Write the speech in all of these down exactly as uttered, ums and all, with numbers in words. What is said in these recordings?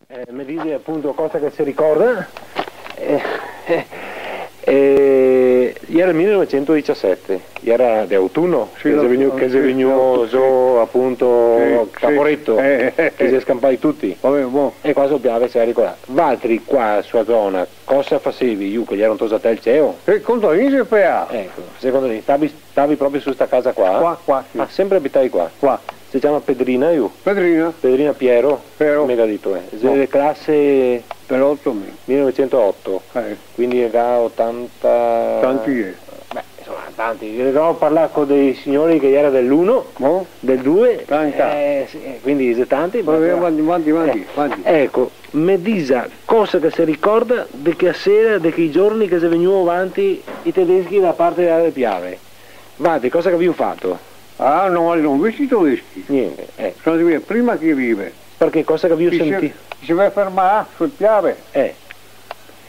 Eh, me dise apunto cosa che se ricorda. Eh, eh, eh, iera el milenovesentodisisete, iera de autuno, sì, che xe vegnù, che xe vegnù zo apunto Caporeto, che xe scanpai tuti. Va ben, bon. E qua so piave, se ricorda. Valtri qua, su a zona, cosa fasevi? Lu che iera un tosatel ceo? Eh, contadin se pea. Eco, secondo mi, stavi, stavi proprio su sta casa qua? Qua, qua, sì. Ah, sempre abitavi qua? Qua. Se ciama Pedrina, lu? Pedrina. Pedrina Piero? Piero. Me ga dito, eh. Xe de clase... Del oto, mi. Milenovesentooto. Eh. Quindi el ga otanta... Tanti, eh. Beh, insoma, tanti. Dovemo parlar co dei signori che iera dell'uno, del due. Tanti. Eh, sì, eh, quindi xe tanti. Va ben, ma avanti, avanti, avanti, eh, avanti. Eco, me disa cosa che se ricorda de chea sera, de chei giorni che xe vegnù avanti i tedeschi da parte dea Piave. Valtri, cosa che gavìo fato? Ah, no, no go visto i tedeschi. Gnente, eh. So vegnù prima che i rive. Parché cosa che gavìo sentì? Se, se fermava su Piave. Eh.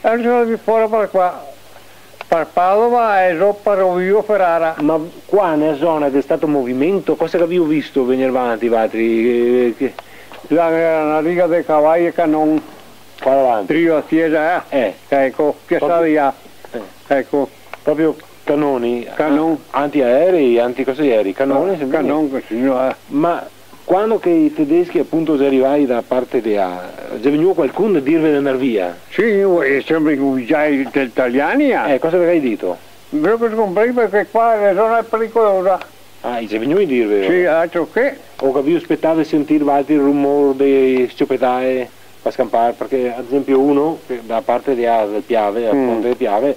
E alora so vegnù fora par qua, par Padova e dopo par Rovigo, Ferrara. Ma qua nea zona xe stà movimento, cosa che gavìo visto vegner vanti, valtri? Eh, che... Là iera na riga de cavai e canon. Qua davanti? Drio a ciesa, eh? Eh. Eco, piasà là. Eh. Eco. Proprio canoni? Canon. A-, antiaerei, anti-, cosa iera? Canoni, eh, sempre. Canon, cusì, no, eh. Ma quando che i tedeschi, apunto, xe rivai da parte de a, xe vegnù qualcun a dirve de ndar via? Sì, i xe sempre i uficiai italiani, eh. Eh, cosa ve ga dito? Proprio sconprai parché qua la zona xe pericolosa. Ah, i xe vegnui a dirve? Sì, altro che. O che gavìo spetà de sentir valtri el rumor de s-ciopedae? Par scanpar, parché, ad esempio, uno che da parte de a, del Piave, a Ponte de Piave,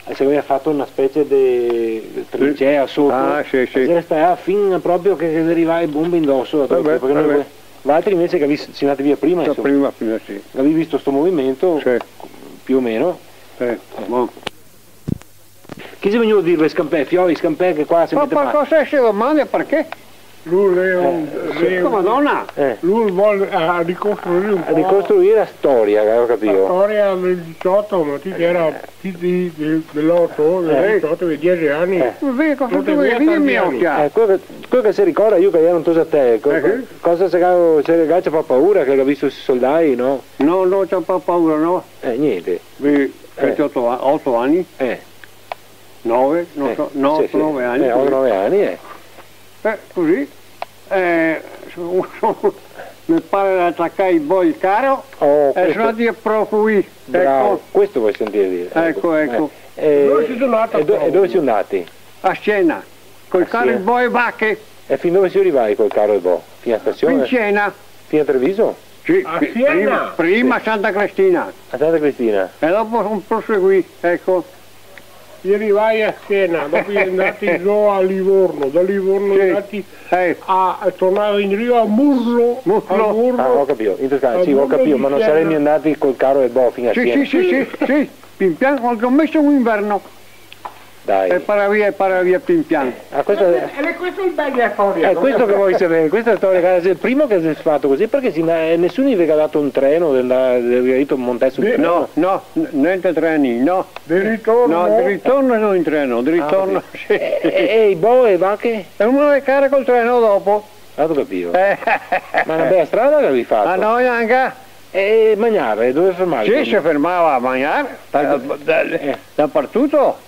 eh, se gaveva fato na specie de trincea soto, ah, sì, sì, e se restava fin proprio che, che rivava e bombe indoso, parché noi, valtri invese che gavì, sì ndati via prima, insoma. Prima, prima, sì. Gavì visto sto movimento, sì, più o meno. Eh, bon. Chi xe vegnù a dirve scanpè, fioi, scanpè, che qua se mete mal? Ma par cosa se domanda, parché? Lu, Leo, eh, Leo, Madona! Eh. Lu vol, eh, ricostruir un po'. Ricostruir la storia, go capìo. La storia del disdoto, ma ti iera, ti, ti, de, de l'oto, del disdoto, de diese ani. Eh. Vedi, cosa... No te vedi, vedi, tanti ani. Eh, quel che, quel che se ricorda, lu che iera un tosatel, co-, eh, sì, cosa se ga, se ga ciapà paura, che ga visto sti soldai, no? No, no, ciapà paura, no. Eh, gnente. Vedi, eh, oto a-, oto ani. Eh. Nove, no so, no, sì, sì, oto, nove ani, eh, cusì. Oto, nove ani, eh. Eh, cusì, eh, me pare de tacà i boi al caro, oh, e questo, so ndà a profuì, bravo, eco. Questo vol sentir dire, eco, eco, eco. Eh, dove sito ndati? E do-, e dove sito ndati? A Siena, col caro, a Siena, e boi e vache. E fin dove sito rivai col caro e bo? Fin a stasion? Fin Siena. Fin a Treviso? Sì, a pri-, Siena? Prima, prima a Santa Cristina. A Santa Cristina. E dopo son proseguì, eco. I rivai a Siena, dopo i xe ndati zo a Livorno, da Livorno i xe ndati, eh, a, a tornare indrio a Murlo, Murlo. A Murlo. Ah, go capìo, in Toscana, sì, go capìo, ma no saremo ndati col caro e bo fin a Siena? Sì, sì, sì, sì, sì, pian pian, quando go meso un inverno. Dai. E para via, e para via, pian pian. Ah, questo xe... E questo xe el bel dea storia, eh, no? Questo che voio saver, questa xe la storia, che xe el primo che xe fato cusì, parché se na-, eh, nesuni ve ga dato un treno, de ndare, de, de, de montarse un treno? No, no, n-, gnente treni, no. De ritorno? No, de ritorno no in treno, de ritorno, sì. Ah, ok. E, e, e i bo e vache? E uno le carica col treno dopo. Ah, go capìo. Eh. Ma na bela strada che gavì fato. Ah, no, gnanca. E magnare, dove fermarse? Sì, se fermava a magnare, da, da, da, eh, dapartuto.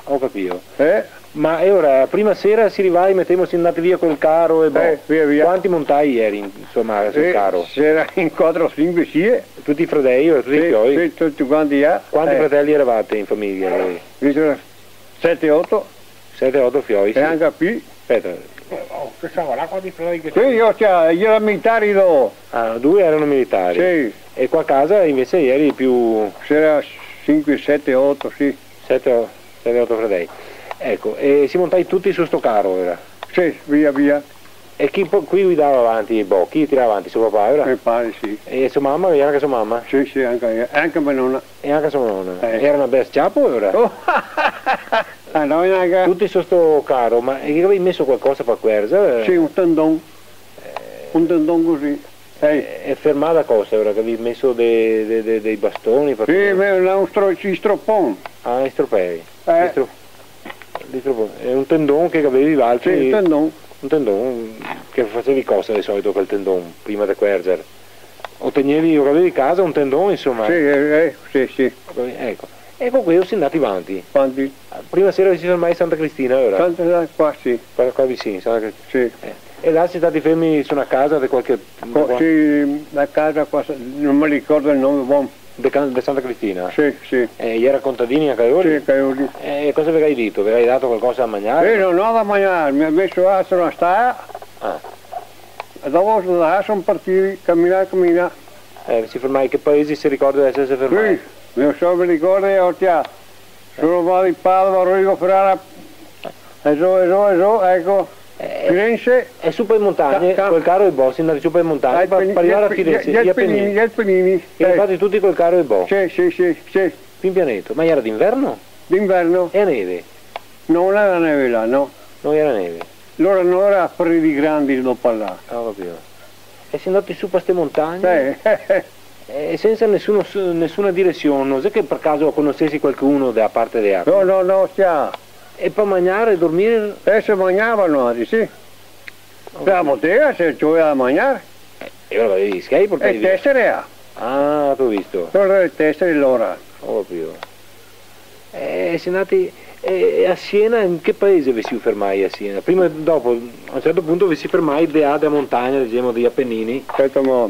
Go capìo. Eh. Ma e ora, prima sera se rivai, metemo, se ndati via col caro e bo. Eh, via, via. Quanti montai ieri, insoma, sul caro? Eh, se iera in quatro, sinque, sie. Tuti i fradei, tuti i fioi? Sì, sì, tuti quanti, eh. Quanti fradei eravate in fameja voi? Sete, oto. Sete, oto fioi, sì. E anca pì. Speta. Oh, che sa, varda quanti fradei che... Sì, mi, cioè, i iera militari, do. Ah, due erano militari. Sì. E qua a casa invese ieri pì... Sarà sinque, sete, oto, sì. Sete, o-, sete, oto fradei. Eco, e se montai tuti su sto caro, ora? Sì, via, via. E chi po-, chi guidava avanti i bo? Chi tirava avanti? So papà, ora? Me pare, sì. E so mama? Iera anca so mama? Sì, sì, anca ela. E anca me nona. E anca so nona. Eh. Iera na bela s-ciapo, ora? Oh. Ah, no, gnanca. Tuti su sto caro, ma, e che gavì meso qualcosa par cuerzer? Sì, un tendon. Eh. Un tendon cusì. Eh. E, e fermà da cosa, ora che gavì meso de, de, de, dei bastoni, par... Sì, me, un stro-, i stropon. Ah, i stropei. Eh. I stro-, i stropon. Xe un tendon che gavevi valtri? Sì, un tendon. Un tendon, che fasevi cosa de solito col tendon, prima de cuerzer? O tegnevi, o gavevi casa, un tendon, insoma. Sì, eh, eh, sì, sì. Eco. Eco, qua si xe ndati vanti. Vanti. Prima sera si fermai a Santa Cristina, ora? Santa, qua, sì. Qua, qua vicin, Santa Cristina. Sì. Eh. E là si xe stati fermi su na casa de qualche... Co-, sì, na casa qua, no me ricordo el nome, bon. De Can-, de Santa Cristina? Sì, sì. Eh, i era contadini anca lori? Sì, anca lori. Eh, e cosa ve gai dito? Ve gai dato qualcosa da magnare? Eh, no, no da magnare, me ga meso là su na stala. Ah. E dopo da là son partì, caminà, caminà. Eh, si fermai, che paesi se ricorda de eserse fermai? Sì, mi so, me ricordo, eh, Ortia. Sono qua di Padova, Rodrigo Ferrara, e zo, e zo, e zo, eco. Eh, Firenze. E su pa e montagne, ca-, ca-, col caro e bo, si ndati su pa e montagne, pa, pa rivar a Firenze, i Apenini, i Apenini, i Apenini, i Apenini, eh. E fati tuti col caro e bo. Sì, sì, sì, sì. Fin pianeto, ma iera d'inverno? D'inverno. E a neve? No, no iera neve là, no. No iera neve. Lora no iera fredi grandi dopo là. Ah, go capìo. E si ndati su pa ste montagne? Sì. E sensa nesuno s-, nesuna diresion, no xe che par caso conosesi qualcuno da parte de Acqua? No, no, no, sia. E pa magnare e dormire? Eh, se magnava, no, sì. Go capìo. La botega se cioveva da magnare. Eh, e alora i schei portavi via? E testere, ah. Ah, go visto. Alora le testere, alora. Go capìo. Eh, si ndati, eh, a Siena, in che paese ve si fermai a Siena? Prima, dopo, a un certo punto ve si fermai de là de montagna, disemo, dei Apenini. Aspeta, ma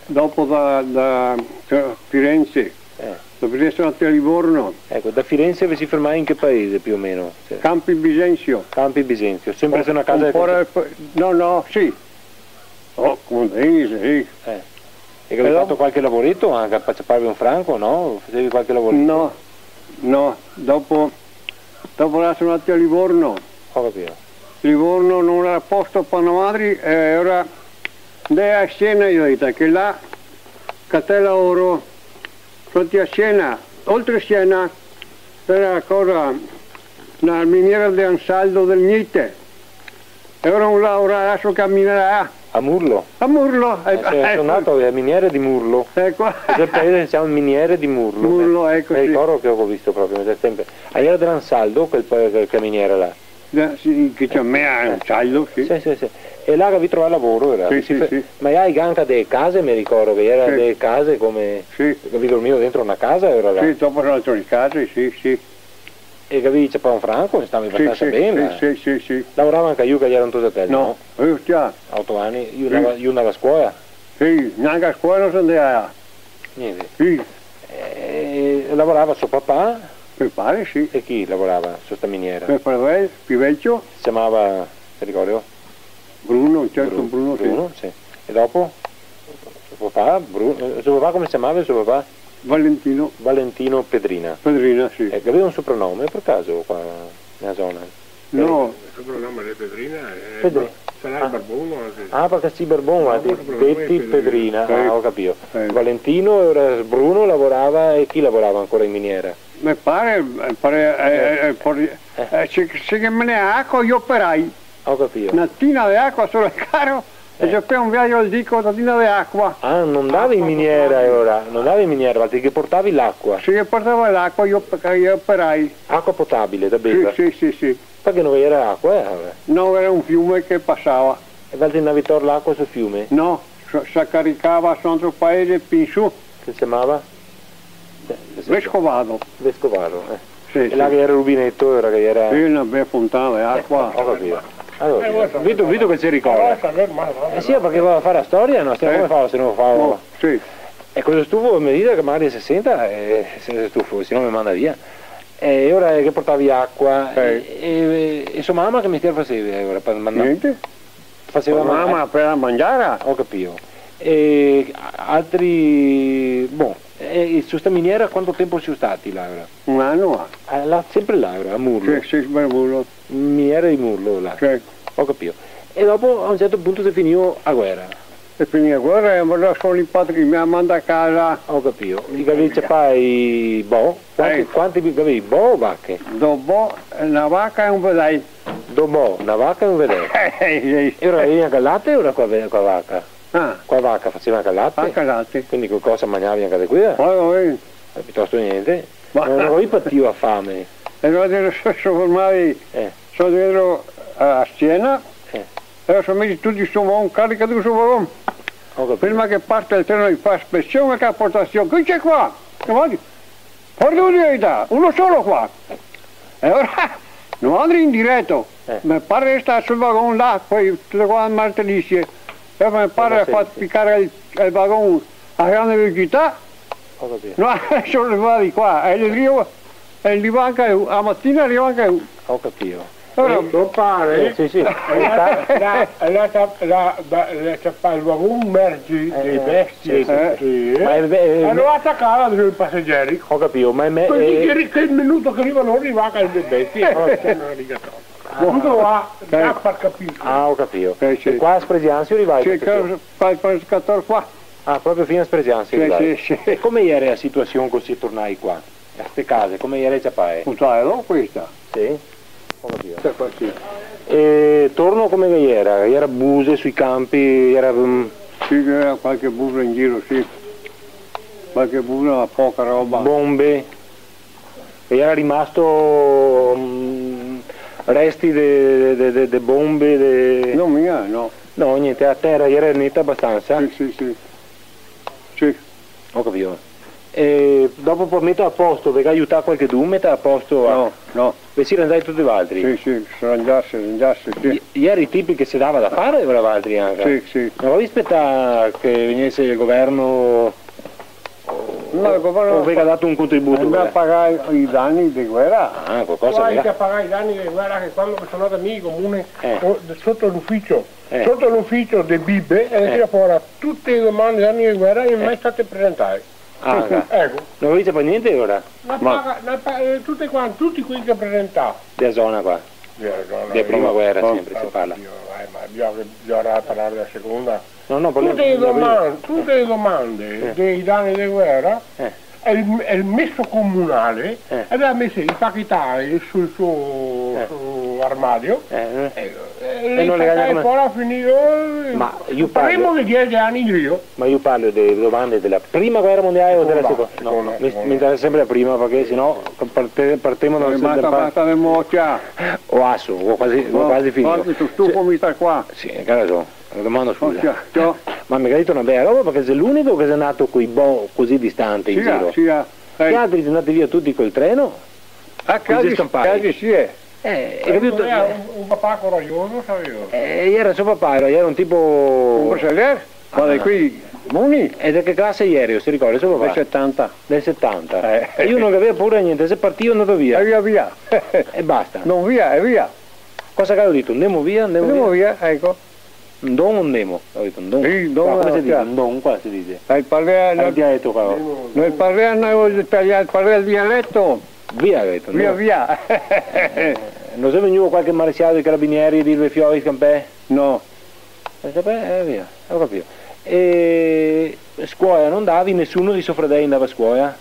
dopo da, da, cioè, Firenze, eh, da Firenze andati a Livorno. Eco, da Firenze ve si fermai in che paese, più o meno? Cioè, Campi Bisenzio. Campi Bisenzio, sempre su na casa de... Un po' de, no, no, sì. Oh, come se dise, sì. Eh. E che gavevi fato qualche lavoreto anca par ciaparve un franco, no? Fasevi qualche lavoreto? No, no, dopo, dopo là son ndati a Livorno. Go capìo. Livorno no iera posto par na madre, e alora ndè a Siena, i ga dito, che là, catè lavoro. Son ndati a Siena, oltre Siena, iera cosa, na miniera de Ansaldo del Gnite. E alora un lavorà, deso che a miniera... A Murlo? A Murlo, eh, eco. Eh, sì, son ndà a miniere de Murlo. Eco. Questo paese se ciama Miniere de Murlo. Murlo, eco, sì. Me ricordo che go visto proprio, me xe sempre. Ah, iera de l'Ansaldo quel pa-, quel, che miniera là. Eh, sì, che se ciama Ansaldo, sì. Sì, sì, sì. E là che gavevi trovà lavoro, iera? Sì, sì, sì. Ma là i ga anca dee case, me ricordo che iera dee case come... Sì. Che gavevi dormìo dentro na casa, iera là? Sì, dopo son ndà in case, sì, sì. E che gavevi ciapà un franco, se stavi abastansa ben, eh. Sì, sì, sì, sì. Lavorava anca lu che iera in Tosatel, no? No, lu già. Oto ani, lu ndava, lu ndava a scola? Sì, gnanca a scola no se ndava. Gnente. Sì. E lavorava so papà? Me pare, sì. E chi lavorava su sta miniera? Me fradel pì vecio. Se ciamava, te ricordi? Bruno, un certo Bru-, Bruno, sì. Bruno, sì. E dopo? So papà, Bru-, eh, so papà come se ciamava so papà? Valentino. Valentino Pedrina. Pedrina, sì. Eh, che gaveva un sopranome, par caso, qua nela zona? No. El sopranome de Pedrina xe... Pedri-, sarà el... Ah. Barbon, anca. Ah, parché sì, Barbon, no, ma de-, sopranome deti Pedrina. Pedrina. Sì. Ah, go capìo. Sì. Valentino, e ora Bruno lavorava, e chi lavorava ancora in miniera? Me pare, eh, pare, eh, eh, eh, eh, se, se che menea acua, i operai. Go capìo. Na tina de acua sora el caro, e se fea un viajo al dico, na tina de acua. Ah, no ndava in miniera, alora? No ndava in miniera, ma te ghe portavi l'acua? Sì, ghe portava l'acua, i op-, i operai. Acua potabile, da bever? Sì, sì, sì, sì. Parché no ghe iera acua, eh, alora? No, iera un fiume che pasava. E valtri ndavi tor l'acua sul fiume? No, se, se caricava su un altro paese pì in su. Che se ciamava? Vescovado. Vescovado, eh. Sì, sì. E là che iera el rubineto, iera che iera... Sì, na bela fontana de acua. Eh, go capìo. Alora, vito, vito che se ricorda. Eh, sì, parché vol far la storia, no? Se no, come fa, se no fa... Boh, sì. E cosa stufo, me dise che magari se senta, eh, se xe stufo, se no me manda via. E ora che portavi acua, eh, e, e, e so mama che mestier faseva, alora, par mandar? Gnente. Faseva... Ma mama, par mangiar. Go capìo. E altri, bon, e su sta miniera quanto tempo sio stati là, alora? Un ano, ah. Ah, là, sempre là, alora, a Murlo? Sì, sì, sempre a Murlo. Miniera de Murlo, là. Sì. Go capìo. E dopo, a un certo punto, xe finìo a guera. Xe finìa a guera, e alora son i patri che me ga mandà a casa. Go capìo. I gavevi ciapà i bo? Quanti, eh, quanti gavevi, bo o vache? Do bo, na vaca e un vedel. Do bo, na vaca e un vedel. Eh, sì. E alora gavevi anca el late, alora, co la ve-, co la vaca? Ah. Co la vaca faseva anca el late? Anca el late. Quindi qualcosa magnavi anca de quela? Poi, poi. Eh, pitosto gnente. Ma no, no gavevi patìo la fame? E alora so, so fermai, eh, so dentro a Siena, eh, e so mesi tuti su vagon, carica tuti su vagon. Ho capito. Prima che parte el treno i fa spesion e che la porta su: "Chi xe qua?" "No, ma chi?" "Fora de là, uno solo qua." E ora, no andri in direto. Eh. Me pare sta sul vagon là, poi tuto qua martelisie. E me pare ga fato picare el, el vagon a grande velocità. Ho capito. No, adeso va de qua, e el riva, e el riva anca lu, a matina riva anca lu. Ho capito. Ora, eh, so pare, eh, sì, sì, la, la, la, la, la, el vagon merci, eh, de bestie, sì, sì, sì. Ma el ve-, eh, e lo ga tacà sul paseggieri. Ho capito, ma el me-, quindi eh, che ri-, che el minuto che riva lori, riva anca le bestie, eh, no, no, no, no. Tuto va, eh, da par capir. Ah, ho capito. Eh, sì. E qua a Spresian si riva? Sì, qua, qua, qua, qua. Ah, proprio fin a Spresian si riva. Sì, sì, sì. E come iera la situasion co si tornai qua? A ste case, come iera ciapae? Puta, no, questa. Sì? Ho capito. Sta qua, sì. E torno come che iera? Iera buse sui canpi, iera, mm... Sì, che iera qualche busa in giro, sì. Qualche busa, ma poca roba. Bombe? E iera rimasto, mm, resti de, de, de, de bombe, de... No, mia, no. No, gnente, a tera iera neta abastansa? Sì, sì, sì. Sì. Ho capito. E dopo par meter a posto, ve ga aiutà qualchedun a meter a posto? No, no. Ve si rangiai tuti valtri? Sì, sì, rangiarse, rangiarse, sì. I-, iera i tipi che se dava da fare, valtri anca? Sì, sì. No gavevi spetà che vegnese el governo? No, el governo... O ve ga dato un contributo, eh? Andà a pagar i dani de guera. Ah, qualcosa... Qua ve ga da pagar i dani de guera, che quando che so ndà mi in comune, eh, o, soto l'uficio, eh, soto l'uficio de Bibe, e, eh, tira fora tute le domande de dani de guera che no xe mai state presentate. Ah, eco. No gavevi ciapà gnente ora? La paga, la pa-, eh, tute quante, tuti quei che presenta. Dela zona qua. Dela zona, de prima guera, senpre se parla. Oddio, eh, ma bisogna, bisogna parlar dela seconda. No, no, parliamo dela prima. Tute le doman-, tute le domande, eh, dei dani de guera, eh, e el, e el meso comunale, eh, el gaveva meso i pachetari sul so, eh, so armadio, eh, eh, e, e no le ga gnanca... Fora, finì, eh, ma mi parlo, parlemo de diese ani indrio. Ma mi parlo de domande dela prima guera mondiale o dela seconda? Seconda, no, seconda. Mi, mi interesa senpre la prima, parché se no parte-, partemo da... Eh, basta, basta de mocia. O aso, go quasi, go quasi finìo. Guarda che so stufo, mi sta qua. Sì, che rason. Domando scusa. Mocia, ciò. Ma me ga dito na bela roba, parché xe l'unico che xe ndato coi bo-, cusì distante in giro. Sì, sì, eh. Che altri xe ndati via tuti col treno? Ah, cusì scampati. Casi sì, eh. Eh, hai capito? Eh, un, un papà corajoso, savevo. Eh, iera so papà, iera, iera un tipo... Un brasilier? Ah. Ma de quei boni. E de che clase iera, se ricorda so papà? Del setanta. Del setanta. Eh. E lu no gaveva paura de gnente, se partìa, xe ndà via. E via, via. E basta. No, via, e via. Cosa che gavevo dito? Ndemo via, ndemo via? Ndemo via, eco. Ndon o ndemo? Gavevo dito ndon. Sì, ndon, come se dise? Ndon, qua se dise. Eh, el parla, el dialeto qua. No, el parla, no, el italian, el parla el dialeto. Via, gavevo dito, via, ndon. Via. Eh, no xe vegnù qualche maresialo dei carabinieri a dirve: "Fioi, scampè"? No. Eh, scampè, eh, via, go capìo. E scuola no ndavi, nesuno dei so fradei ndava a scuola?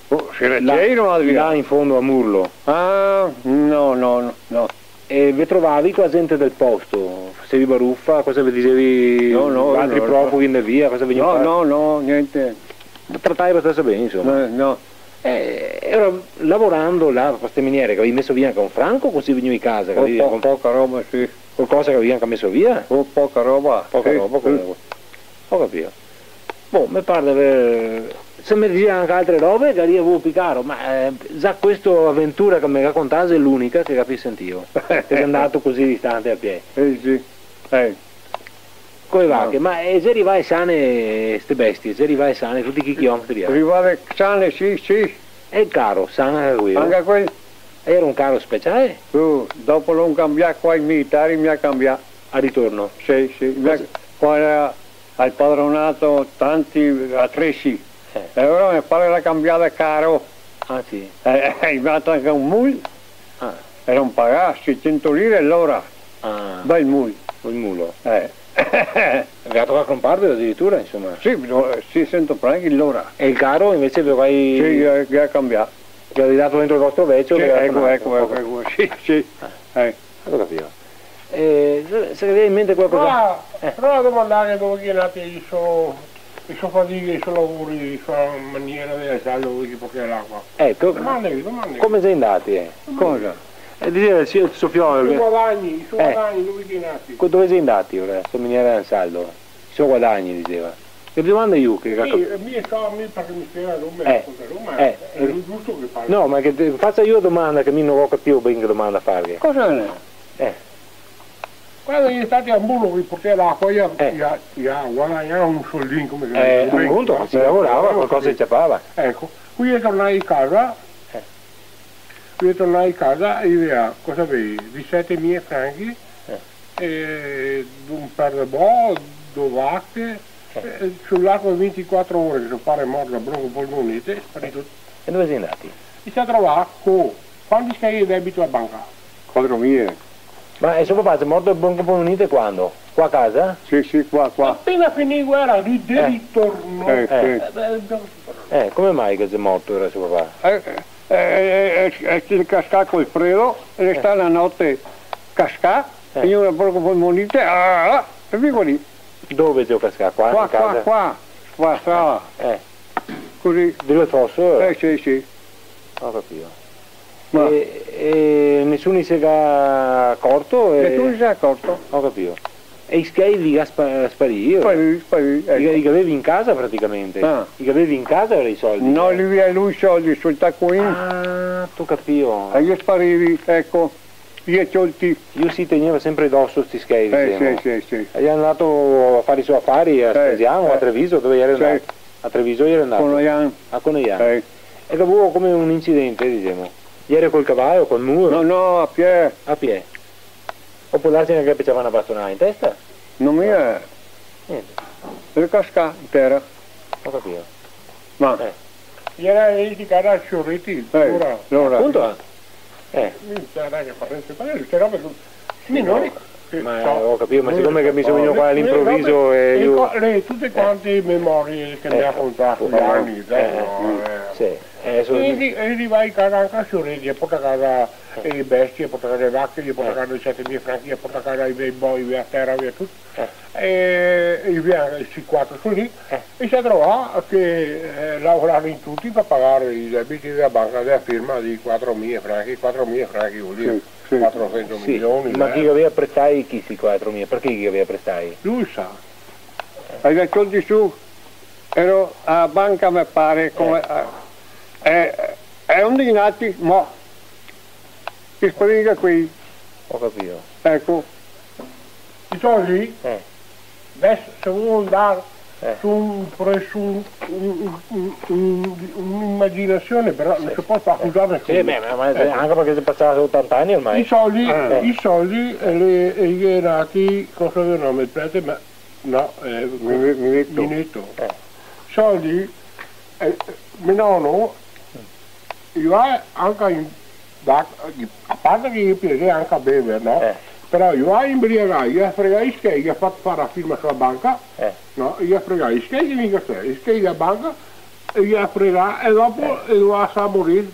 Oh, se iera là, là in fondo a Murlo. Ah, no, no, no, no. E ve trovavi co la zente del posto? Fasevi barufa? Cosa ve disevi? No, no, altri profughi ndà via? Cosa vegnì fora? No, no, gnente. Tratavi abastansa ben, insoma. No, no. Eh, e ora, lavorando là, co ste miniere, che gavevi meso via anca un franco, cusì vegnivi casa, che gavevi... Po-, poca roba, sì. Qualcosa che gavevi anca meso via? Oh, poca roba. Poca roba, comunque. Go capìo. Boh, me par de aver, se me dixea anca altre robe, che gavarìa vuo pi caro, ma, eh, za questa aventura che me ga contà xe l'unica che ga pi sentìo, che xe ndà cusì distante a pie. Eh, sì. Eh. Come vache, ma, eh, xe rivae sane ste bestie, xe rivae sane, tuti chi chilometri, eh? Rivae sane, sì, sì. E el caro, san anca queo? Anca quel. Iera un caro speciale? Su, dopo lo àn cambià qua, i militari me l'à cambià. A ritorno? Sì, sì, me l'à, qua iera al padronato tanti atresi. Eh. E ora me pare l'à cambià de caro. Ah, sì? Eh, eh, i me dà anca un mul. Ah. Iera un pagà, seicento lire l'ora. Ah. Bel mul. Un mulo. Eh. Ve ga tocà conprarvelo adiritura, insoma. Sì, no, seicento franchi l'ora. E el caro invese ve lo ga... Sì, che, che ga cambià. Che lo gavì dà dentro el vostro vecio, sì, che gavì... Eco, eco, eco, eco, sì, sì. Ah. Eh. Go capìo. Eh, se, se ve vien in mente qualcosa? Prova, eh, prova a domandare dove che xe ndati i so, i so fadighe, i so lavori, i so maniere de alzar, dove che porta l'acua. Eco. Domandaghe, domandaghe. Come xe ndati, eh? Domandaghe. Cosa? Eh, diseva el so, so fiolo che... I so guadagni, i so guadagni, dove che xe ndati? Co-, dove xe ndati ora, sto miniere Ansaldo? I So guadagni, diseva. Che domanda lu che... Sì, eh, mi so, mi, parché mi spiega, no me... Eh, conta, no, ma eh, xe giusto che parli. No, ma che te, fasa lu la domanda, che mi no go capìo ben che domanda farghe. Cosa xe? Eh. Quando i xe stati a Hamburgo che i portava l'acua, i ga, eh, i ga, i ga guadagnà un soldin, come che... Eh, dixe, ben, apunto, no? Se lavorava, qualcosa se ciapava. Eco, quindi i xe tornai a casa, eh, i xe tornai a casa, i gaveva, cosa gavevi, disete mila franchi, eh, e un par de bo, do vache, eh, e sul arco de vintiquatro ore che so pare xe morto da broncopolmonite, xe sparì tuto. E dove xe ndati? I se ga trovà co, quanti schei de debito a banca? Quatro mila. Ma, e so papà xe morto da broncopolmonite quando? Qua a casa? Sì, sì, qua, qua. Apena finì guera, lì de ritorno. Eh, sì. Eh, beh, no. Eh, come mai che xe morto ora so papà? Eh, eh, eh, eh, eh, xe cascà col fredo, e xe stà na note cascà, eh, e una broncopolmonite, ah, ah, ah, e fin qua lì. Dove xe cascà? Qua, in casa? Qua, qua, qua, qua, strada. Eh. Cusì. Drio el foso? Eh, sì, sì. Go capìo. Ma e, e nesuni se ga acorto? E nesuni se ga acorto. Go capìo. E i schei li ga spa-, sparì? Sparì, sparì, eco. I, i gavevi in casa praticamente? Ah. I gavevi in casa ora i soldi? No, eh, li gaveva lu i soldi sul tacuin. Ah, go capìo. E i xe sparì, eco. I ga tolti. Lu se i tegneva sempre doso sti schei, eh, disemo. Sì, sì, sì. E i xe ndati a far i so afari a, eh, Strasiano, eh, a Treviso, dove i gera ndati? Sì. A Treviso i gera ndati? A Conegliano. A Conegliano. Sì. E che xe stà come un incidente, disemo. I gera col cavalo, col mulo? No, no, a pie. A pie. O pol darse che i ghe ciapava na bastonada in testa? No, mia. Gnente. El xe cascà in tera. Go capìo. Ma... Eh. I gera lì de casa a Fioriti, eh, alora. Alora. Apunto, eh. Eh. Mi no so che parenti, parenti, ste robe, mi no... Ma, eh, go capìo, ma sicome che mi so vegnù qua a l'inproviso e mi... Tute quante memorie che me ga contà i ani, eh, no, eh. Sì, eh, so... E ri-, e rivai a casa anca a Fioriti, e portà a casa e bestie, portà a casa e vache, portà a casa i sete mila franchi, portà a casa i bei boi, via tera, via tuto. Eh. E, e via, sti quatro cusì, eh, e se trovava che, eh, lavoravi in tuti par pagar i debiti dela banca, dela firma de quatro mila franchi, quatro mila franchi vol dir, sì, sì, quatrosento milioni, ma eh. Chi che gaveva prestai chi sti quatro mila? Parché chi che gaveva prestai? Lu sa. Gaveva tolti su, gera a banca, me pare, come, eh, eh, eh, un dinati, ma i sparì quei. Go capìo. Eco. I soldi? Eh. Deso, se vol ndar, eh, su un, pre-, su un, un, un, un, un'imaginasion, però no se pol far acusar nesuni. Sì, beh, ma, ma anca parché xe pasà otanta ani ormai. I soldi, eh, i soldi, eh, le, eh, i xe ndati, cosa che nome, el prete, ma no, eh, Mine-, Mineto. Mineto. Eh. Soldi, eh, me nono, i va anca in, da, a parte che i ghe piasea anca bever, no? Eh. Però i va inbriagà, i ga fregà i schei, i ga fato far la firma su la banca, eh, no? I ga fregà i schei, che mica schei, i schei dela banca, e i ga fregà, e dopo, eh, i lo ga lasà morir.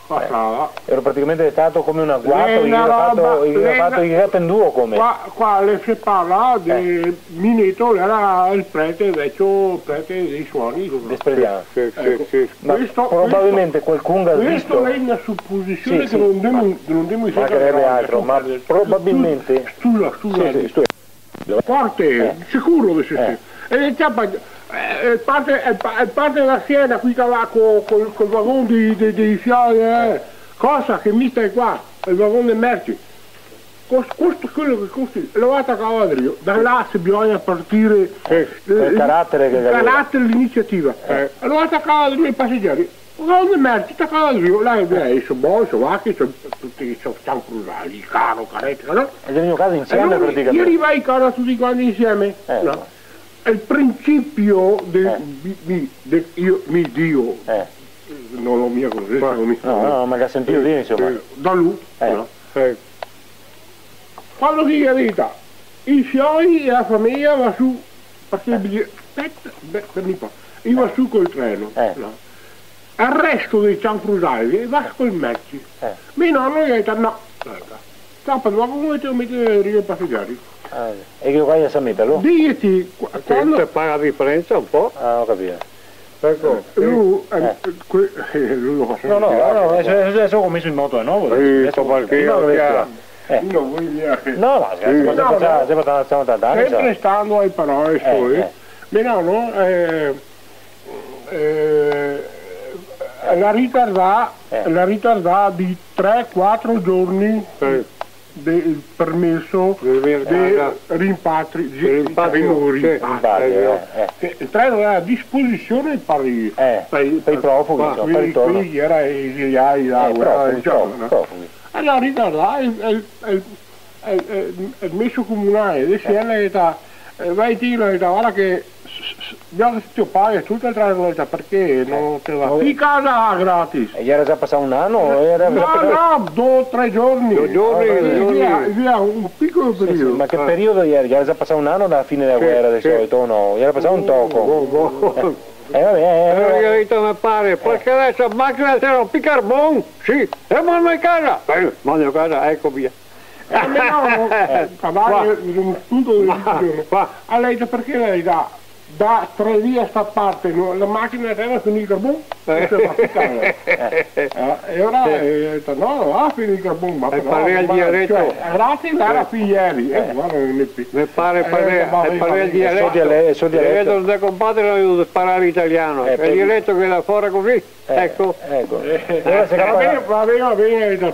Pasava. Eh, gera praticamente stà come un aguato, eh, i ghe ga fato, i ghe ga fato, i ghe ga penduo come. Qua, qua le se parla de, eh, Mineto, gera el prete, vecio prete dei Suoni, insoma. De Sprelian. Sì, sì, sì, eco. Sì. Ma questo, probabilmente questo, qualcun ga visto. Questa xe una suposision, sì, che, sì, no ndemo, no ndemo... Ma mancarebbe altro, ma probabilmente... Studia, studia. Sì, sì, studia. Forte, eh, sicuro che sì, eh, sì. E el ciapa, eh, el parte, el pa-, el parte da Siena, quei che va co-, col, col vagon dei, dei, dei fioi, eh. Cosa che mi stai qua, el vagon de merci. Cos-, costa quel che costa, lo ga tacà drio. Da là se bisogna partire, sì, eh, col carattere che gaveva. Carattere, l'iniziativa. Eh. E lo ga tacà drio i paseggieri. Onde merce, tacà drio, là, eh, so boi, so vache, so tuti, so ciancrusai, caro, careta, no? E vegnì casa insieme, praticamente. Alora, i rivai casa tuti quanti insieme, eh, no? Xe el principio de, eh, mi, mi, de, mi, mi Dio, eh, no lo mia conoseso, no, no, ma che ga sentìo dire, insoma. Eh, da lu, eh, no? Eh. Quando che i ga dito, i fioi e la fameja va su, parché, eh, i bili-, speta, be-, fermi qua. I va su col treno, eh, no? El resto dei ciancrusai va col merci. Eh. Me nono el ga dito: "No, speta. Ciapa el vagon e te lo meti drio i paseggieri." Ah, e che qua i ga sa meterlo? Dixi, qua-, e te, quando te paga la diferenza un po'. Ah, go capìo. Eco. Eh, lu, eh, eh, que-, lu lo fa... No, no, no, no, deso, deso go meso in moto de novo, sì, deso, parché prima che lo gaveva... Eh. No, voi via che... No, ma sì, se no, no, sempre stando ai paroi soi. Eh, eh. Me nono, eh, eh, l'à ritardà, eh, l'à ritardà de tre, quatro giorni. Sì. De, el permeso de rimpatri, de rimpatrio, rimpatrio, eh, eh. Che el treno era a disposision par i, eh, par i, par i profughi, insoma, par i ritorni. Quei che era esiliai, eh, là, profughi, insoma, profughi, no? Alora, ritarda, el, el, el, el, el, el meso comunale, de Siena, el ga dito, eh, va, ti, el ga dito, varda che s-, s-, s-, bisogna che te paghi tuto el treno, el ga dito, parché no te va pi casa gratis. E gera za pasà un ano? Gera za... No, no, do, tre giorni. Do giorni, do giorni. Via, via un picolo periodo. Sì, sì, ma che periodo gera? Gera za pasà un ano dala fine dela guera, de solito, o no? Gera pasà un toco. Boh, boh. Eh, va ben, eh, va ben. Alora el ga dito me pare, parché deso la machina te dà pi carbon? Sì. E mando a casa. Ben, mando a casa, eco via. Eh, ma no, no, eh, va, va, eh, un spunto de riflessione. Va. Alora, parché la ga dito, da tre dì a sta parte, no, la machina la tira, finì el carbon, no se fa pi casa. Eh, e alora, eh, no, no, va a finì el carbon, ma... E però, parla el dialeto. Cioè, gratis, era fin ieri, eh, varda, no xe pi. Me pare, eh, parla, va ben, parla el dialeto. El so dialeto. El dialeto de compare, no, parla l'italian. Eh, el dialeto che va fora cusì. Eh, eco. Eco. Eh, alora se... Va ben, va ben, va ben,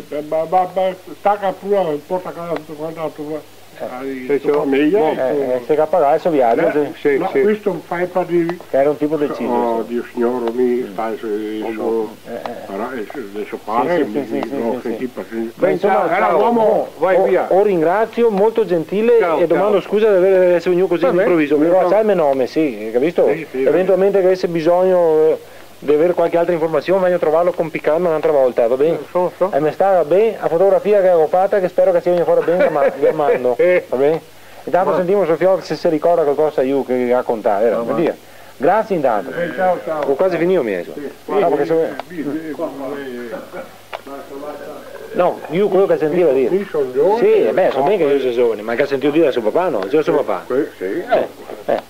eh, ma, ma, ma staca pure, porta a casa tuto quanto, la tua, eh, la tua fameja, eh, insoma. Eh, se ga pagà el so viagio, sì. Sì, no, sì. Questo fa par dir. Che gera un tipo deciso, oh, sì. Dio signor, mi, sta, so, eh, eh, so pare, sì, sì, mi, sì, no, sì, senti, sì. Ma insoma, ciao, ciao. Era un omo, vai via. O, o ringrasio, molto gentile, ciao, e domando scusa de aver, de eser vegnù cusì de inproviso, però sa el me nome, sì, capìo? Sì, sì, va ben. Eventualmente che gavese bisogno, eh, de aver qualche altra informasion, vegno a trovarlo con pi calma n'altra volta, va ben? Eh, so, so. E me sta ben, la fotografia che go fata, che spero che sia vegnua fora ben, ma ve la mando, va ben? Intanto sentimo so fiol se se ricorda qualcosa, lu, che racontare, era, va ben. Grasie intanto. Eh, ciao, ciao. Go quasi finìo, mi, insoma. Sì. No, parché se... No, lu quel che sentiva dire. Mi son giovane. Sì, eh, beh, so ben che lu xe giovane, ma che ga sentìo dire da so papà, no? Xe so papà. Sì, sì. Eh, eh.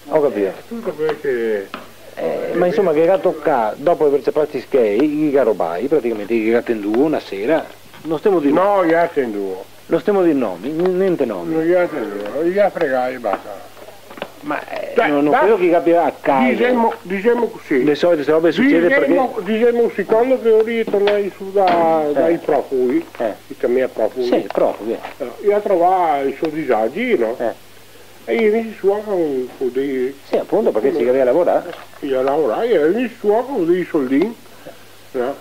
Go capìo. Eh, tuto quel che... Eh, ma insoma, che ga tocà, dopo aver ciapà sti schei, i ga robai, praticamente, i ga tendùo na sera, no stemo dir... No, i ga tendùo. No stemo dir nomi, n-, gnente nomi. No i ga tendùo, i ga fregai e basta. Ma, eh, cioè, no, no credo che i gabia a casa. Disemo, disemo cusì. De solito ste robe sucede parché... Disemo, disemo, sicondo che lori i xe tornai su da, eh, dai profughi, eh, i ciamea profughi. Sì, profughi, eh. Eh, i ga trovà i so disagi, no? Eh. E i xe vegnui su anca co, co dei... Sì, apunto, parché se i gavea da lavorar. I ga lavorà, i xe vegnui su anca co dei soldin, no?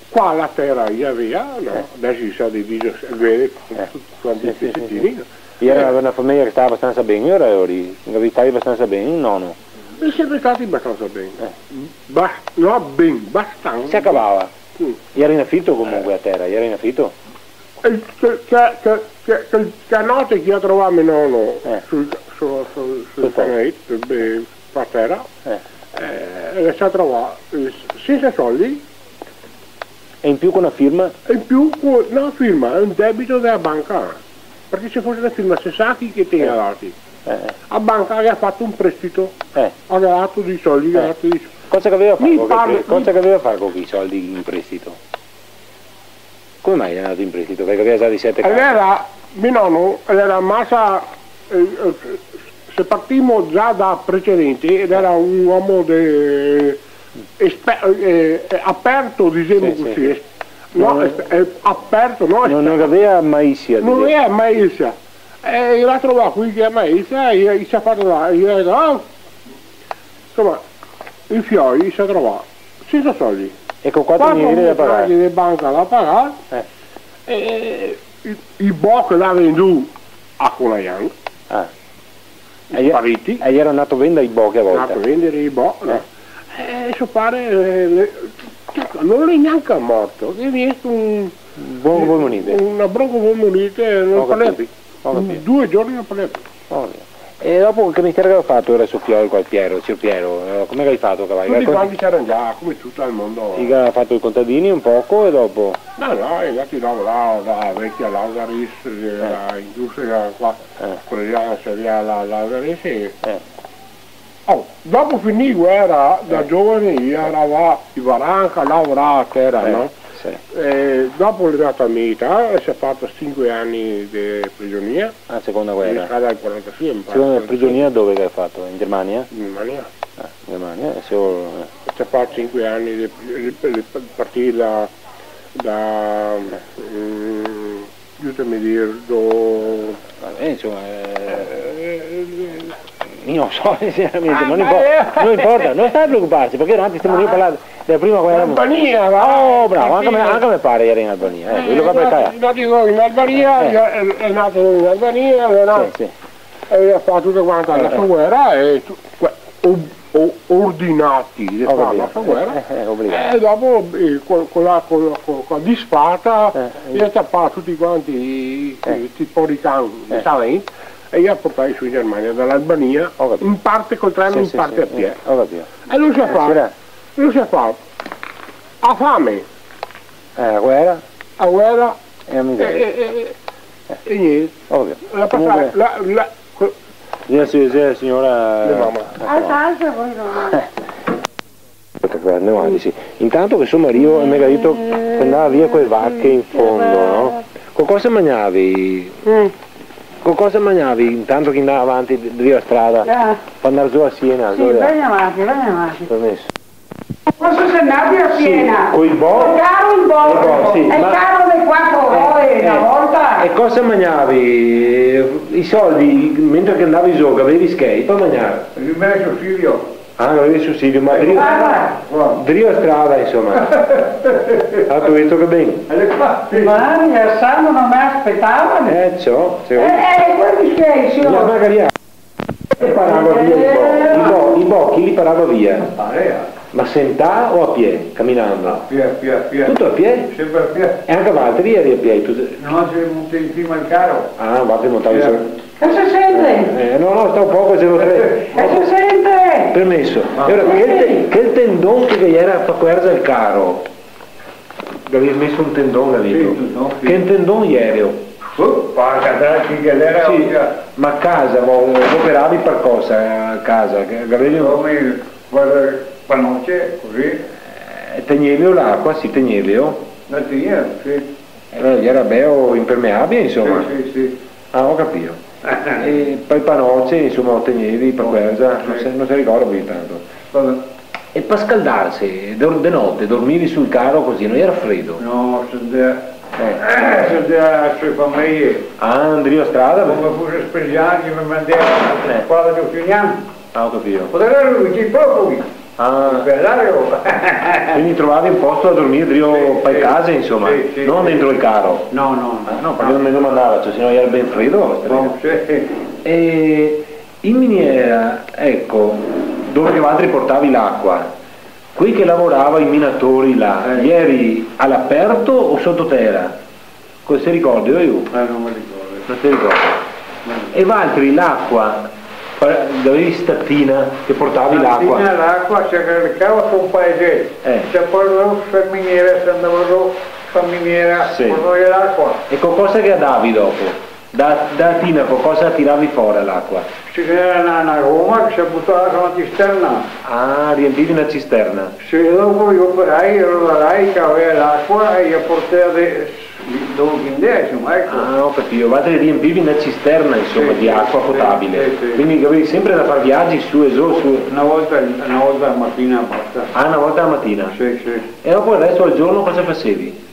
Qua la tera i gavea, no? Eh. Deso i xe dei dise-, vede, eh, tuti quanti, sì, sì, pezzettini, sì, sì. No? Gera, eh, na fameja che stava bastansa ben, lora, lori, che i stava bastansa ben, no, no? I xe sempre stati bastansa ben. Eh. Ba-, no, ben, bastansa. Se cavava. Sì. Gera in afito comunque, eh, la tera, gera in afito? E che, che, che, che, che, che note che i ga trovà me nono, eh, sul, su, su, sul canaleto, beh, par tera, eh, eh, el se ga trovà, eh, sensa soldi. E in più co na firma? E in più co na firma, xe un debito dela banca. Parché se fose na firma, se sa chi che te ga dati. Eh, eh. La banca ghe ga fato un prestito, eh, ghe ga dato dei soldi, ghe ga dato dei soldi. Cosa che gaveva da far co quei soldi in prestito? Come mai el xe ndà in prestito? Parché gaveva za disete case. Alora, me nono, el gera masa, eh, eh, se partimo za da precedente, el gera un omo de, espe-, eh, eh, aperto, disemo cusì. Sì, sì, sì. No, no, eh, eh, aperto, no, no, no gaveva malisia, no disemo. No gaveva malisia. E i ga trovà quei che ga malisia, e i se ga fato là, e i ga dito, ah, insoma, i fioi i se ga trovà sensa soldi. E co quatro mila lire da pagar. Quatro mila franchi de banca da pagar, eh, e i, i bo che i ga vendù a Colaian. Ah. Spariti. E i gera ndà a vendar i bo che a volta. Ndà a vendar i bo, no? Eh. E so pare, eh, le-, no l'è gnanca morto, el xe vegnù un... Broncopolmonite. Una broncopolmonite, no parlea pi. Go capìo. Go capìo. Due giorni no parlea pi. Go capìo. E dopo che mestiere che gaveva fato lora so fiol qua, Piero, sior Piero? Eh, come che gavì fato, che... Tuti quanti se gera ndà, come tuto el mondo. I ga fato i contadini un poco e dopo? No, no, i xe ndati a lavorar da vecia Lazzaris, eh, la industria qua, eh, quela là, saria la, la Lazzaris, e... Eh. Oh, dopo finì guera, da giovane, i gera ndà in baranca a lavorar a tera, no? Sì. E dopo l'è ndà a militare e el s'è fato sinque ani de prigionia. Ah, seconda guera. In strada del quarantasei, mi pare. Seconda prigionia dove che el ga fato? In Germania? In Germania. Ah, in Germania, e se vol-, eh. El s'è fato sinque ani de, de, de partire da, da, mm, aiutame dir, do-, eh, insoma, eh, eh, eh, mi no so, sinceramente, ma no impo-, eh, no importa, no sta preocuparse, parché tanto stemo lì a parlar dela prima guera. L'Albania, va. Oh, bravo, anca me, anca me pare iera in Albania, eh, quelo che... Eh, no, no, in Albania, eh, l'è, l'è nato in Albania, l'è nato, sì, sì, e el ga fato tuta quanta la so guera e tu-, que-, o-, o-, ordinati de far la so guera. Eh, eh, obligati. E dopo, eh, co-, co la, co la, co-, co la disfata, eh, el ga ciapà tuti quanti i, eh, sti porican, eh, i talenti, e i ga portai su in Germania da l'Albania, in parte col treno, sì, in parte a pie. Sì, sì, sì, eh, go capìo. E lu se fa, eh, sì, lu se fa a fame. Eh, la guera? La guera. E la miseria. Eh, eh, eh, eh, e gnente. Ovio. La pasa-, comunque la, la, co-, sì, sì, sì, siora. Mia mama. Ecco. Alzarse poi no. Andemo avanti, sì. Intanto che so marìo me ga dito che ndava via co le vache in fondo, no? Co cosa magnavi? Mm. Co cosa magnavi intanto che ndava avanti drio la strada? Ah. Par ndar zo a Siena? Sì, dove? Vai avanti, vai avanti. Permeso. Cosa se ndava a Siena? Sì, coi bo-, col caro in borsa. Coi bo-, sì, e ma caro de quatro, eh, ore, eh, na volta. E cosa magnavi? I soldi, mentre che ndavi zo, che gavevi schei, par magnar? El me susidio. Ah, gavevi el susidio, ma drio, drio strada, insoma. Ah, te go visto che ben. Mama mia, santo, no me aspetava. Eh, ciò, se... Eh, eh, quei schei, sì. Magari Che parava via i bo-, i bo-, i bo-, chi li parava via? Parea. Ma sentà o a pie, caminando? A pie, a pie, a pie. Tuto a pie? Sempre a pie. E anca valtri ieri a pie, tuti? No, se monta in sima al caro. Ah, valtri montavi su. Che se sente? Eh, no, no, sta un poco, zero tre. Che se sente? Permeso. Ah. E ora, quel te-, quel tendon che iera a far cuerza el caro, Gavevi meso un tendon, gavito? Sì, tendon, sì. Che tendon iero? Oh, porca, dai, che iera, sì, ostia. Ma casa, vo-, operavi par cosa, casa? Che gavevi... Come, guarda, panoce, cusì. Eh, tegnevio l'acua, sì, tegnevio? La tegnevio, sì. Eh, iera beo impermeabile, insoma. Sì, sì, sì. Ah, go capìo. E par panoce, insoma, o tegnevi, par cuerza, no se, no se ricorda pì tanto. Vabè. E par scaldarse, dor-, de note, dormivi sul caro cusì, no iera fredo? No, se ndea, eh, se ndea su fameje. Ah, ndrio strada? Come fuse Spesian, che me mandea a squadra de Finian. Ah, go capìo. Podarelo, i profughi. Ah. Belario. Quindi trovavi un posto da dormir drio, sì, par, sì, case, insoma, sì, sì, no, sì, dentro el caro. No, no, no. Ah, no, parché no me domandava, cioè, se no iera ben fredo. No, sì. E in miniera, eco, dove che valtri portavi l'acua, quei che lavorava, i minatori là, eh, ieri a l'aperto o sototera? Co-, se ricorda, lu? Eh, no me ricordo. No te ricordi? No. E valtri l'acua, pa-, gavevi sta tina che portavi l'acua? Sta tina, l'acua se caricava su un paese. Eh. Se poi dopo se miniera, se ndava su sta miniera, sì, portavi l'acua. E co cosa che la davi dopo? Da, da tina co cosa tiravi fora l'acua? Sì, che iera na, na goma che se butava su na cisterna. Ah, riempivi na cisterna. Sì, dopo i operai, i lavorari che gavea l'acua e i la portava de, dove che ndea, insoma, eco. Ah, go capìo. Valtri riempivi na cisterna, insoma, sì, di acua potabile. Sì, sì, sì. Quindi gavevi sempre da far viagi su e zo, su. Na volta, na volta a matina basta. Ah, na volta a matina? Sì, sì. E dopo el resto del giorno cosa fasevi?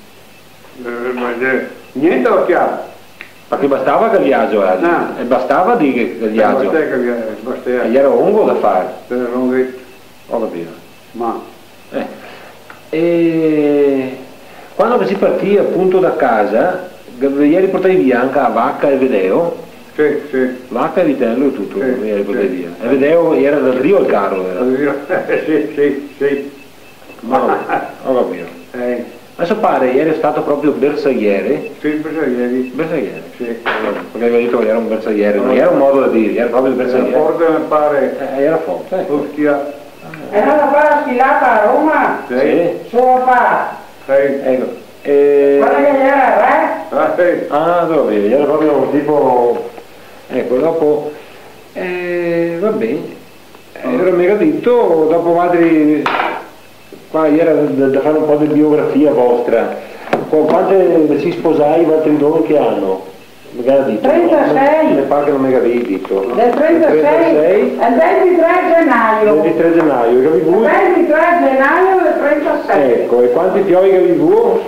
Eh, ma, eh, gnente, ostia. Ma che bastava che viajo, eh? Ah. E bastava dir che, che viajo. Eh, bastava che viajo, bastava. E iera longo da far. Iera longheto. Go capìo. Ma. Eh. E quando che si partì apunto da casa, che ieri portà via anca la vaca e el vedeo? Sì, sì. Vaca e vitello e tuto, sì, ieri portà via. Sì. E el vedeo iera da drio al caro, iera? Da drio, sì, sì, sì. Ma, go capìo. Eh. Ma so pare iera stà proprio bersagliere? Sì, bersaglieri. Bersagliere? Sì. Parché gaveva dito che iera un bersagliere, no iera un modo da dir, iera proprio bersagliere. Iera forte, me pare. Eh, iera forte, eco. Ostia. Iera da far la sfilata a Roma? Sì. Sì. So papà. Sì. Eco. E... Varda che iera re. Ah, sì. Ah, go capìo, iera proprio un tipo, eco, dopo, eh, va ben. Eh, alora me ga dito, dopo valtri Qua iera da, da fare un po' de biografia vostra. Qua, quando ve si sposai, voaltri do, in che ano? Me ga dito, trentasei. Me par che no me gavei dito. Del trentasei. Del trentasei. El ventitré genaio. Ventitré genaio, gavì vuo? El ventitré genaio del trentasei. Eco, e quanti fioi gavì vuo?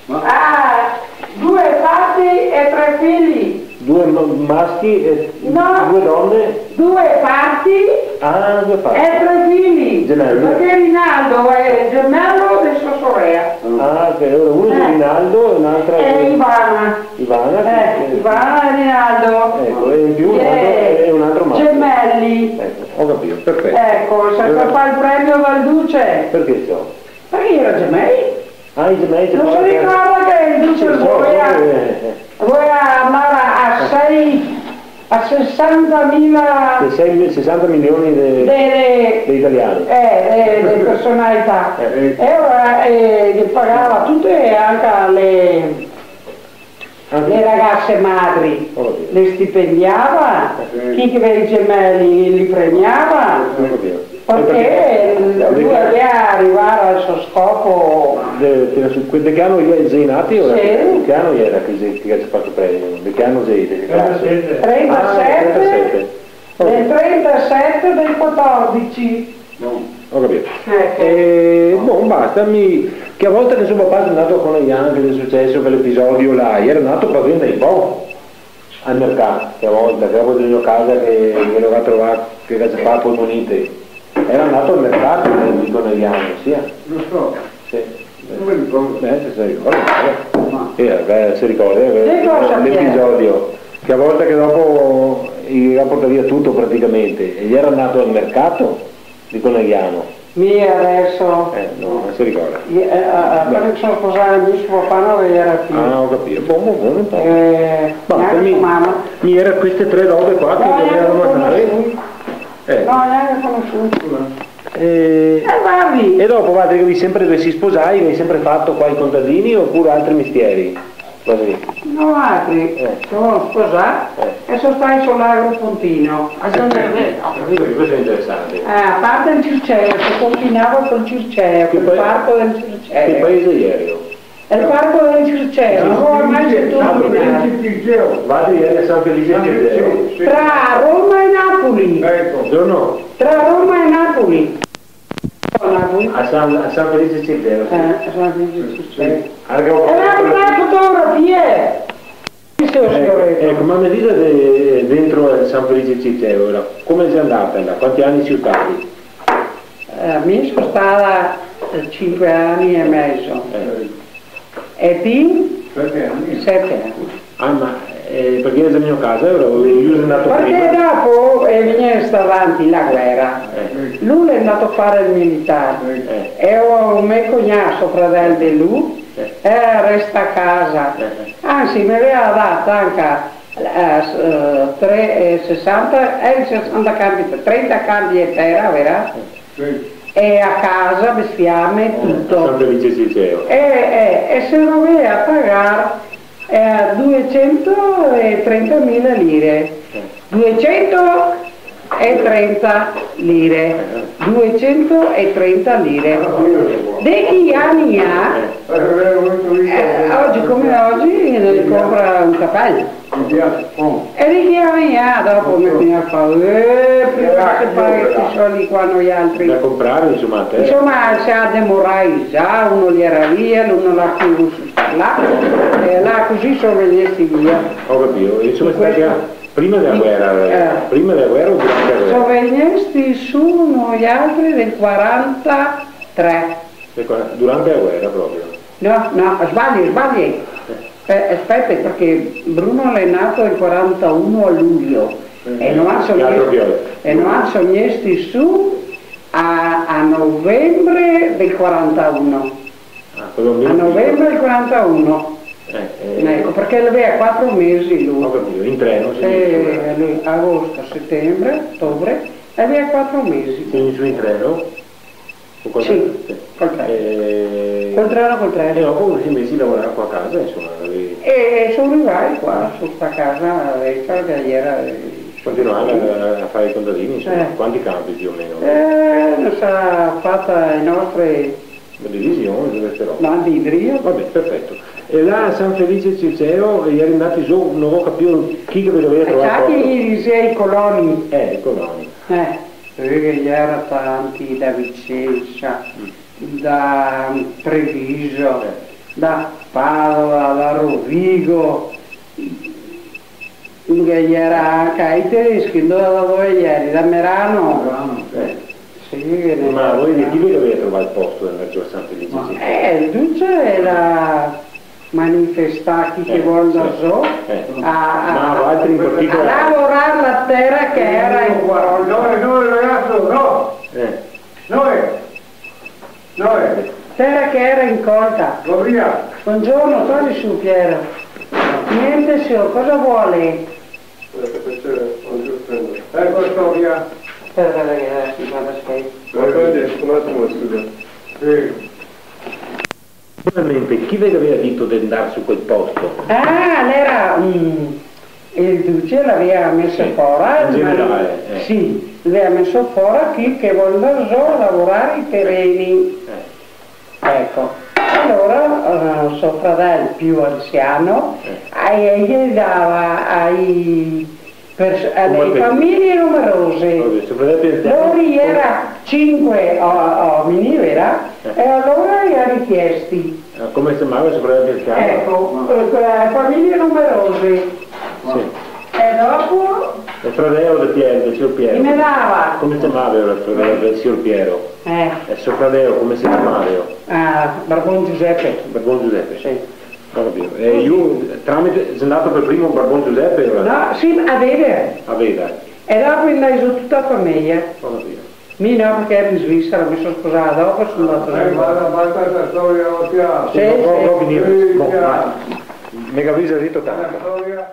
Ah, due parti e tre figli. Due ma-, maschi e... No. Due done? Due parti. Ah, due parti. E tre figli. Gemeli. Parché Rinaldo xe gemelo de so sorea. Ah, ok, alora uno xe... Eh. Rinaldo e un'altra... E xe Ivana. Ivana, sì, eh, sì. Ivana e Rinaldo. Eco, e in più un altro, eh, e un altro masco. Gemeli. Eco, go capìo, perfeto. Eco, xe stà el premio dal duce. Parché ciò? Parché i iera gemei. Ah, i gemei, no se ricorda che el duce... Sì, so, so volea, che, eh, volea andar a, a sei, a sesantamila... Che sei, sesanta milioni de, de, de, de italiani. Eh, de, de personalità. Eh. E alora, eh, ghe pagava tute, anca le, ah, sì, le ragase madri, oh, sì, le stipendiava, eh, sì, chi che gaveva i gemeli li premiava, eh, sì, sì, sì. Parché, eh, parché lu dovea rivar al so scopo. De, de, su, de che ano i xe nati? Sì. De che ano iera che xe, che xe stà fato el premio? De che ano xe, de che clase? Trentasete. Trentasete. Ah, trentasete. Del trentasete del quatordici. Go capìo. Eco. Eh, bon, basta, mi, che a volta che so papà xe ndà a Conegliano, che xe suceso quel episodio là, iera ndà par vendar i bo al mercato, che a volta, che dopo de casa che, che lo ga trovà, che ga ciapà polmonite, iera ndà al mercato, eh, de Conegliano, sì, eh. Lo so. Sì. No me ricordo. Eh, se, se ricorda, eh. Ma... Eh, beh, se ricorda, eh, l'episodio. Che a volta che dopo i ga portà via tuto praticamente, e iera ndà al mercato de Conegliano. Mi deso... Eh, no, no se ricorda. Eh, a, a, quando che so sposà, mi so papà no iera pì. Ah, go capìo. Bon, bon, bon, bon. Eh, ma gnanca so mama. Mi iera queste tre robe qua che volea domandar. Eh. No, gnanca conosuo. Eh, e dopo, voaltri, che sempre ve si sposai, gavì sempre fato qua i contadini opure altri mestieri? Cusì. Noaltri, eh, se semo sposai, eh, e so stai sul Lago Pontino. Ah, sì, eh, ho capito che questo è interessante. Eh, a parte el circeo, se confinava col circeo, col parco del circeo. Che paese ieri? El parco del circeo, no go mai sentìo nominare. Voaltri ieri a San Felice Circeo? Tra Roma e Napoli. Eco. Buongiorno. Tra Roma e Napoli. A San, a San Felice Circeo, sì. Eh, a San Felice Circeo. Sì. Alora che... E me ga portà fotografie. Sì, sior... Eco, eco, ma me dise de, dentro, eh, San Felice Circeo, alora, come xe ndata là? Quanti ani sio stati? Eh, mi so stada, eh, sinque ani e mezo. Eh. E ti? Sete ani. Sete ani. Ah, ma, eh, parché xe vegnù casa, alora, o xe ndà prima? Parché dopo, eh, vegnesta avanti la guera. Eh. Lu l'è ndà a far el militare. Eh. E o me cognà, so fradel de lu, eh, el resta a casa. Eh, eh. Anzi, me gaveva dà anca, eh, s-, eh, tre, eh, sesanta, eh, sesanta cambi, trenta cambi de tera, vera? Eh. Sì. E a casa, bestiame, eh, tuto. San Felice Circeo. E, e, e se dovea pagar, eh, duecentotrentamila lire. Eh. Duecentotrenta lire. Eh. Duecentotrenta lire. Ah, sì, sì. De chi ani là, eh, ogi come ogi, ne compra un capel. Mi piaxe, bon. E de chi ani là, dopo me vien a far, eh, prima che paga sti soldi qua noialtri. Da comprar, insoma, te. Insoma, se ga demorà, za, uno iera via, lu no l'à pì vuo parlar, e là cusì so vegnesti via. Go capìo. Insoma, xe stà prima dela guera, eh, prima dela guera o durante la guera? So vegnesti su noialtri del quarantatré. Eco, durante la guera proprio. No, no, sbagli, sbagli. Eh. Eh, speta, parché Bruno l'è nato el quarantauno a lujo. Eh, e no, eh, so vegnesti su a, a novembre del quarantauno. Ah, quel... A novembre del quarantauno. Eh, eh. Eco, parché el gaveva quatro mesi lu. Go capìo, in treno, sì. Eh, lu, agosto, setembre, otobre, el gaveva quatro mesi. Quindi su in treno? Sì, col treno. Eh, col treno, col treno. E dopo se mesi a lavorar qua a casa, insoma, capìo? E, e so rivai qua, su sta casa vecia che iera, eh... Continuava a, a far i contadini, insoma. Eh. Quanti campi più o meno? Eh, no so, fata e nostre Division, tuta ste robe. Là dentro. Va ben, perfeto. E là a San Felice Circeo, i jera ndati zo, no go capìo chi che ve gaveva trovà el posto. Infati i disea i coloni. Eh, i coloni. Eh, parché ghe jera tanti da Vicensa, da Treviso, da Padova, da Rovigo. Ghe jera anca i tedeschi, ndove, dove jeri? Da Merano? Merano, sì. Sì, che ne... Ma voi de chi ve gaveva trovà el posto de ndar zo a San Felice? Ma, eh, el duce el ga manifestà chi che vol ndar zo a, a, a lavorar la tera che jera in colta. No, no, ragazzo, no! Eh. No, eh. No, eh. Tera che jera in colta. Va via. Bongiorno, torni su, Piero. Gnente, sior, cosa vol? Eco, sto via. Speta, che deso, varda, speta. Va ben, un atimo, scusa. Sì. Veramente, chi ve gaveva dito de ndar su quel posto? Ah, l'era, mm, el duce l'aveva meso fora, in generale, eh. Sì, l'aveva meso fora chi che vol ndar zo a lavorar i tereni. Eh. Eco, alora, eh, so fradel più anzian, eh, e el ghe dava ai pers-, a dele fameje numerose. Oddio, so fradel più anzian. Lori jera sinque o-, omini, vera? Eh. E alora i ga richiesti. Eh, come se ciamava so fradel più anzian? Eco, eh, fameje numerose. Sì. E dopo? El fradeo de Piero, de sior Piero. Chi me dava? Come se ciamava el fradeo de sior Piero? Eh. E so fradeo, come se ciamava? Ah, Barbon Giusepe. Barbon Giusepe? Sì. Go capìo. E lu, tramite, xe ndà par primo Barbon Giusepe, alora? No, sì, a veder. A veder. E dopo i ga dà su tuta la fameja. Go capìo. Mi no, parché ero in Svisera, me so sposà dopo, so ndà... Eh, basta, basta sta storia, ostia. Sì, no, no, sì. Finir. Sì, bon, sì. Ma me gavì dito tanto. Sta storia.